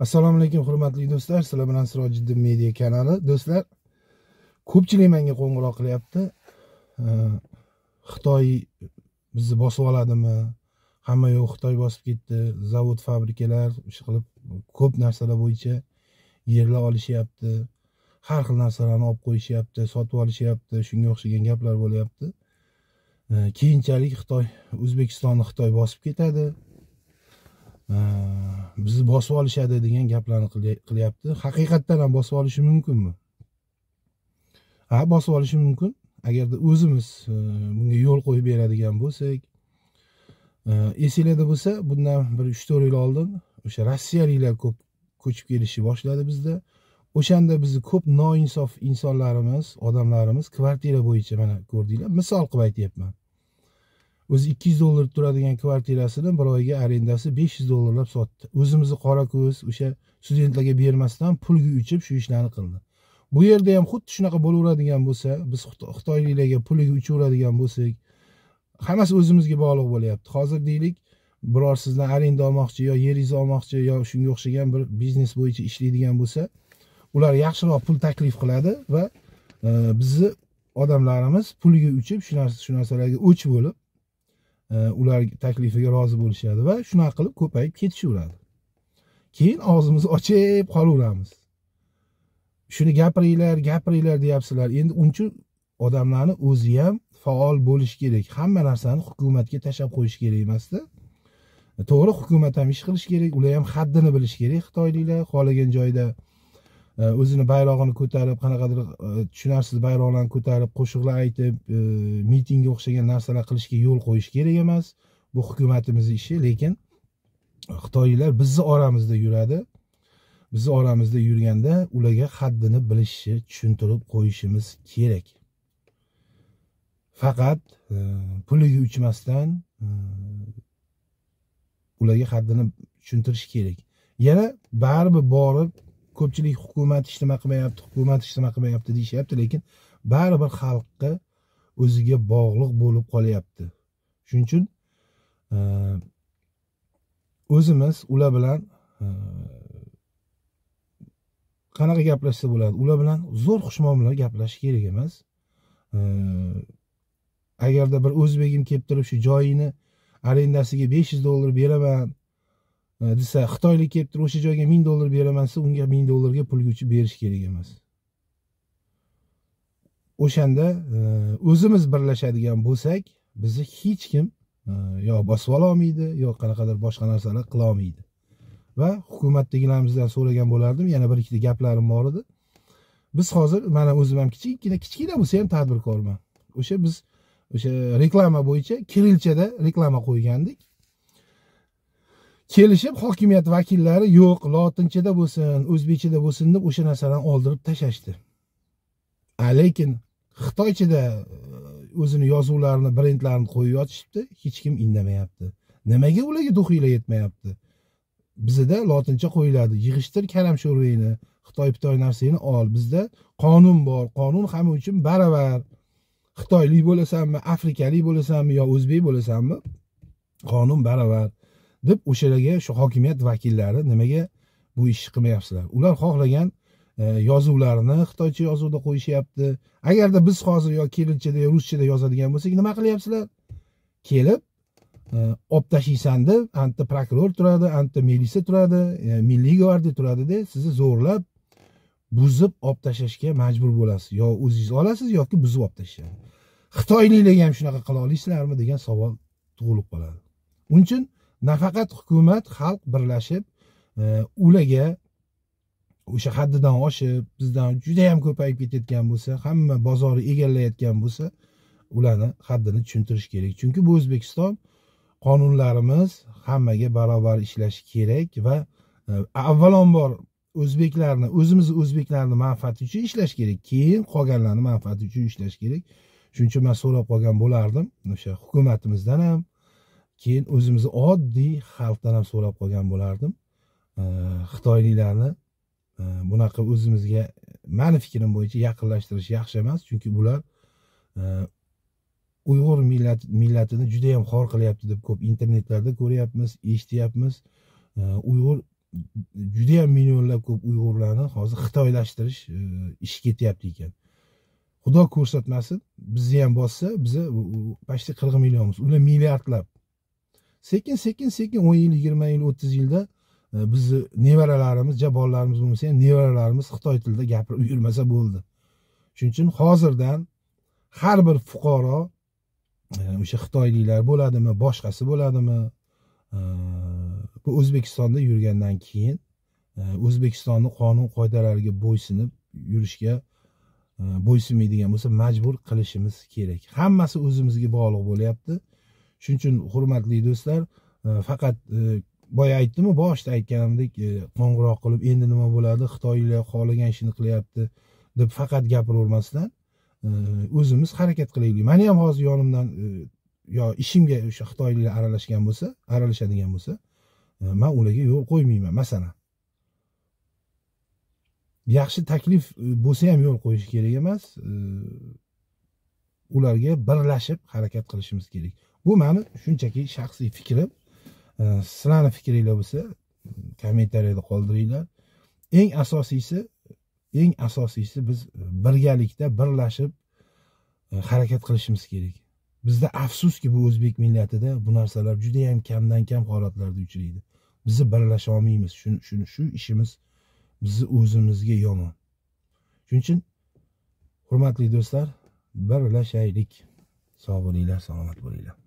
Assalomu alaykum hurmatli do'stlar, sizlar bilan Sirojiddin Media kanali. Do'stlar, ko'pchilik menga qo'ng'iroq qilyapti. Xitoy bizni bosib oladimi? Hamma yo'q Xitoy bosib ketdi, zavod, fabrikalar, ish qilib ko'p narsalar bo'yicha yerlar olishyapti. Har xil narsalarni olib qo'yishyapti, sotib olishyapti, shunga o'xshagan gaplar bo'lyapti. Keyinchalik Xitoy O'zbekistonni Xitoy bosib ketadi. Bizni bosib olishadi degan gaplarni qilyapti. Haqiqatdan ham bosib olishi mumkinmi? Ha, bosib olishi mumkin. Agarda o'zimiz bunga yo'l qo'yib beradigan bo'lsak, esinglarda bo'lsa, bundan bir 3-4 yil oldin o'sha rossiyaliklar ko'p ko'chib kelishni boshladi bizda. O'shanda bizni ko'p noinsof insonlarimiz, odamlarimiz kvartira bo'yicha mana ko'rdinglar, misol qilib aytyapman. O'zi $200 turadigan kvartirasini bir oyga arendasi $500 sotdi. O'zimizni qora ko'z o'sha studentlarga bermasdan pulga uchib shu ishlarni qildi. Bu yerda ham xuddi shunaqa bo'laveradigan bo'lsa, biz xitoyliklarga puliga uchaveradigan bo'lsak, hammasi o'zimizga bog'liq bo'lyapti. Hozir deylik, biror sizdan arenda olmoqchi yo yeringizni olmoqchi yo shunga o'xshagan bir biznes bo'yicha ishlaydigan bo'lsa, ular yaxshiroq pul taklif qiladi va bizni odamlarimiz puliga uchib shu narsalarga o'ch bo'lib ular taklifiga rozi bo'lishadi va shunaqa qilib ko'payib ketishaveradi. Keyin og'zimizni ochib qolaveramiz. Shuni gapiringlar, gapiringlar deyapsizlar. Endi uncha odamlarni o'zi ham faol bo'lish kerak. Hamma narsani hukumatga tashlab qo'yish kerak emasda. To'g'ri, hukumat ham ish qilish kerak, ular ham haddini bilish kerak. Xitoyliklar xohlagan joyda o'zini bayrog'ini ko'tarib, qanaqadir tushunarsiz bayroqlarni ko'tarib, qo'shiqlar aytib, mitingga o'xshagan narsalar qilishga yo'l qo'yish kerak emas. Bu hukumatimizning ishi, lekin xitoyliklar bizni oramizda yuradi. Bizni oramizda yurganda ularga haddini bilishni tushuntirib qo'yishimiz kerak. Faqat puliga uchmasdan ularga haddini tushuntirish kerak. Yana baribir borib ko'pchilik hukumat hech nima qilmayapti, hukumat hech nima qilmayapti deyishyapti, lekin baribir xalqqa o'ziga bog'liq bo'lib qolyapti. Shuning uchun o'zimiz ular bilan qanaqa gaplashsa bo'ladi? Ular bilan zo'r xushmuomala gaplashish kerak emas. Agarda bir o'zbegim kelib turib shu joyini arendasiga $500 beraman desa, xitoylik kelib turib o'sha joyga $1000 beraman desa, unga $1000 ga pulga uchib berish kerak emas. O'shanda o'zimiz birlashadigan bo'lsak, bizni hech kim yo bosib ola olmaydi, yo qanaqadir boshqa narsalar qila olmaydi. Va hukumatdagilarimizdan so'ragan bo'lardim, yana bir ikkita gaplarim bor edi. Biz hozir mana o'zim ham kichkina bo'lsa ham tadbirkorman. O'sha biz o'sha reklama bo'yicha kirilchada reklama qo'ygandik. Kelishib hokimiyat vakillari yo'q, lotinchada bo'lsin, o'zbekchada bo'lsin deb o'sha narsalarni oldirib tashlashdi. Lekin xitoychada o'zini yozuvlarini, brendlarini qo'yib yotishibdi, hech kim indamayapti. Nimaga ularga duxiylar yetmayapti? Bizda lotincha qo'yiladi. Yig'ishtir karam sho'rvingni, xitoy-pitoy narsangni ol. Bizda qonun bor, qonun hamma uchun baravar. Xitoylik bo'lasanmi, afrikalik bo'lasanmi yo o'zbek bo'lasanmi, qonun baravar deb o'shalarga shu hokimiyat vakillari nimaga bu ishni qilmayapsizlar? Ular xohlagan yozuvlarini xitoycha yozuvda qo'yishyapti. Agarda biz hozir yo kirilchada yo ruschada yozadigan bo'lsak, nima qilyapsizlar? Kelib olib tashiysan deb, anta prokuror turadi, anta milisiya turadi, milliy gvardiya turadi-da, sizni zo'rlab buzib olib tashlashga majbur bo'lasiz. Yo o'zingiz olasiz yoki buzib olib tashlashadi. Xitoyliklarga ham shunaqa qila olasizlarmi degan savol tug'ilib qoladi. Uning uchun nafaqat hukumat, xalq birlashib, ularga o'sha haddidan oshib, bizdan juda ham ko'payib ketayotgan bo'lsa, hamma bozorni egallayotgan bo'lsa, ularni haddini tushuntirish kerak. Chunki bu O'zbekiston, qonunlarimiz hammaga barobar ishlashi kerak va avvalambor o'zbeklarni, o'zimiz o'zbeklarni manfaati uchun ishlash kerak, keyin qolganlarning manfaati uchun ishlash kerak. Shuning uchun men so'rab qolgan bo'lardim o'sha hukumatimizdan ham, keyin o'zimizni oddiy xalqdan ham so'rab qolgan bo'lardim. Xitoyliklarni bunaqa o'zimizga, meni fikrim bo'yicha yaqinlashtirish yaxshi emas, chunki bular Uyg'ur millatini juda ham xor qilyapti deb ko'p internetlarda ko'ryapmiz, eshityapmiz. Uyg'ur juda ham millionlab ko'p uyg'urlarni hozir xitoylashtirish ishi ketyapti ekan. Xudo ko'rsatmasin, bizni ham bossa, biza почти 40 millionmiz, ular milliardlab. Sekin sekin sekin 10 yil, 20 yil, 30 yilda bizni nevaralarimiz, bolalarimiz bo'lmasa ham nevaralarimiz xitoy tilida gapirib yurmasa bo'ldi. Shuning uchun hozirdan har bir fuqaro, o'sha xitoyliklar bo'ladimi, boshqasi bo'ladimi, bu O'zbekistonda yurgandan keyin O'zbekistonning qonun qoidalariga bo'ysunib yurishga bo'ysunmaydigan bo'lsa majbur qilishimiz kerak. Hammasi o'zimizga bog'liq bo'lyapti. Shuning uchun hurmatli do'stlar, faqat boya aytdim-ku, boshida aytganimdek, qo'ng'iroq qilib endi nima bo'ladi, xitoylar xohlagan ishini qilyapti deb faqat gapiravermasdan o'zimiz harakat qilaylik. Meni ham hozir yonimdan yo ishimga o'sha xitoyliklar aralashgan bo'lsa, aralashadigan bo'lsa, men ularga yo'l qo'ymayman. Masalan, yaxshi taklif bo'lsa ham yo'l qo'yish kerak emas. Ularga birlashib harakat qilishimiz kerak. Bu meni shunchaki shaxsiy fikrim. Sizlarni fikringlar bo'lsa kommentariyada qoldiringlar. Eng asosiysi biz birgalikda birlashib harakat qilishimiz kerak. Bizda afsuski bu o'zbek millatida bu narsalar juda ham kamdan kam holatlarda uchraydi. Biz birlasha olmaymiz. Shu ishimiz bizni o'zimizga yomon. Shuning uchun hurmatli do'stlar, birlashaylik. Sog' bo'linglar, salomat bo'linglar.